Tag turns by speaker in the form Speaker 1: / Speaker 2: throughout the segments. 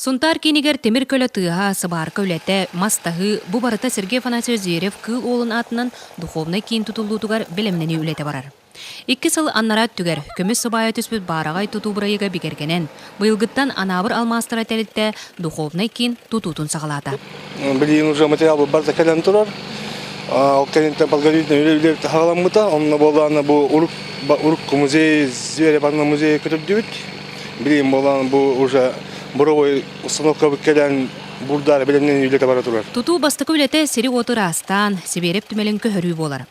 Speaker 1: Сунтаар киинигэр тимир көлө тыаһа, сыбаарка үлэтэ, мас таһыы, бу барыта Сергей Афанасьевич Зверев Кыыл Уолун аатынан духовнай киин тутуллуутугар бэлэмнэнии үлэтэ барар. Икки сыл аннараа өттүгэр көмүс сыбаайа түспүт баараҕай тутуу бырайыга бигэргэнэн, быйылгыттан Анаабыр алмаастара тэрилтэ духовнай киин тутуутун саҕалаата.
Speaker 2: Билигин уже материал барыта кэлэн турар. Ол кэнниттэн подготовительный үлэ саҕаламмыта. Онно буоллаҕына бу урукку музей, Зверев музейы көтүрдүбүт. Билигин буоллаҕына бу уже буровой установкабыт кэлэн бурдаары бэлэмнэнии үлэтэ бара турар.
Speaker 1: Тутуу бастакы үлэтэ сири-уоту ыраастаан, Сибиэрэп түмэлин көһөрүү буолар.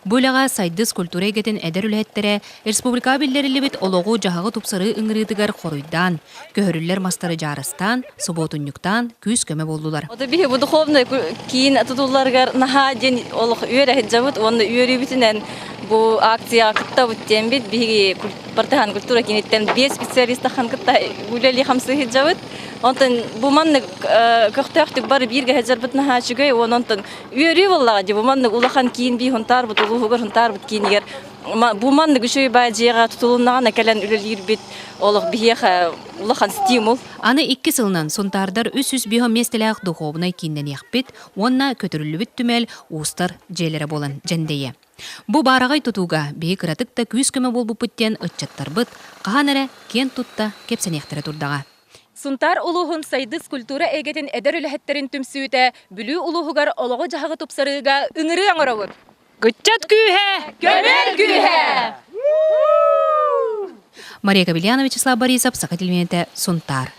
Speaker 1: Бу үлэҕэ Сайдыс культура эйгэтин эдэр үлэһиттэрэ республикаҕа биллэриллибит олоҕу-дьаһаҕы тупсарыы ыҥырыытыгар хоруйдаан, көһөрүллэр мастары дьаарыстаан, субуотунньуктаан күүс-көмө буоллулар.
Speaker 3: Ото биһи бу духовнай киин тутулларыгар наһаа диэн олох үөрэ сылдьабыт уонна үөрүүбүтүнэн бу акцияҕа кыттабыт диэммит биһиги Партыһан культура кииниттэн биэс специалист таххан кытта үлэлии хамсыы сылдьабыт. Онтон бу маннык көхтөөхтүк бары бииргэ сылдьарбыт наһаа үчүгэй уонна онтон үөрүү буоллаҕа дии бу маннык улахан киин бии Хунтаарбыт улууһугар Хунтаарбыт киинигэр бу маннык үчүгэй баай дьиэҕэ тутулуннаҕына кэлэн үлэлиирбит олох биһиэхэ улахан стимул.
Speaker 1: Аны икки сылынан Сунтаардар 305 миэстэлээх духуобунай кииннэниэхпит уонна көтүрүллүбүт түмэл уустар дьиэлэрэ буолан дьэндэйиэ. Бу баараҕай тутууга биһи кыратык да күүс-көмө буолбуппут диэн ыччаттарбыт хаһан эрэ киэн тутта кэпсэниэхтэрэ турдаҕа.
Speaker 4: Сунтаар улууһун Сайдыс культура эйгэтин эдэр үлэһиттэрин түмсүүтэ Бүлүү улууһугар олоҕу-дьаһаҕы тупсарыыга ыҥырыы оҥоробут.
Speaker 5: Ыччат күүһэ!
Speaker 4: Көмөл күүһэ!
Speaker 1: Мария Кабельянова, Вячеслав Борисов, Саха телевидениетэ, Сунтаар.